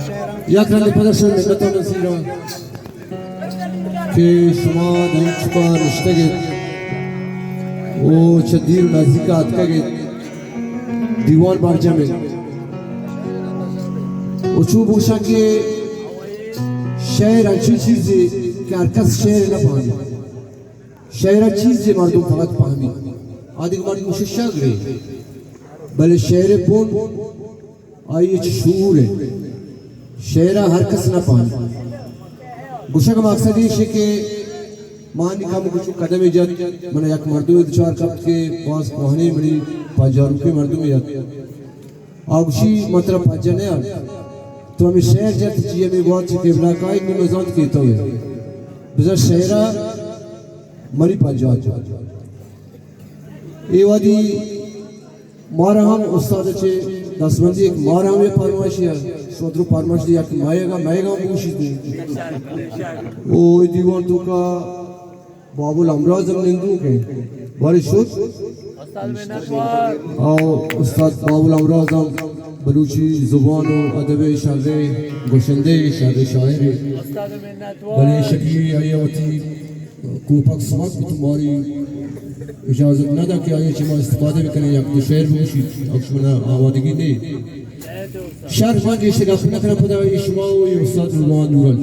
یک رندے پدا شمئے منتاں نزیراں کہ شما دیم چکا نشتگ ات و چہ دیر و نزیک آتکگ ات، دیوان برجم انت۔ و چو بگوشاں کہ شعر انچیں چیزے کہ ہر کس شعر نہ پہمی۔ شعر ء چیزے مردم فقط پہمی۔ آ دگہ مردم گوشی شگرے، بلے شعر پون آئی چہ شعور انت۔ شعر ء ہر کس نہ پہمی۔ گوشگ مقصد ایش کہ مانی کم کچھ قدم جت، من یک مردم دچار کپت کہ باز کوہنی منی پجاروکیں مردم یت۔ آ گوشی، من ترا پجا نیارت۔ تو ہمے شعر جت، چی ہمے گوات چہ قبلہ کائی، نی من زانت کہ تو ئے۔ بزاں شعرا منی پجا جت۔ اے وہدی مارا ہم استاد چہ دستبندی ایک مارا ہم یہ فرمائشی ہے، شودرو فرمائش دی یک مایگا، مایگا ہم گوشی دی۔ او دیوان تو کا بابل امراض ہم نندوک انت۔ بارے شد۔ استاد منتوار۔ آؤ، استاد بابل امراض ہم بلوچی زبان و ادب ء شریں گوشندہ، شریں شاعرے۔ استاد منتوار۔ بلے شکی آئی وتی کوپک سمک کت، ماری اجازت نہ دا کہ آئی چہ ما استفادہ بکنیں، یک دو شعر بگوشیت، اگش منا آوادگی نے۔ شر من گیشتر گپ نہ کناں، پدا اے شما و اے استاد نوران نورل۔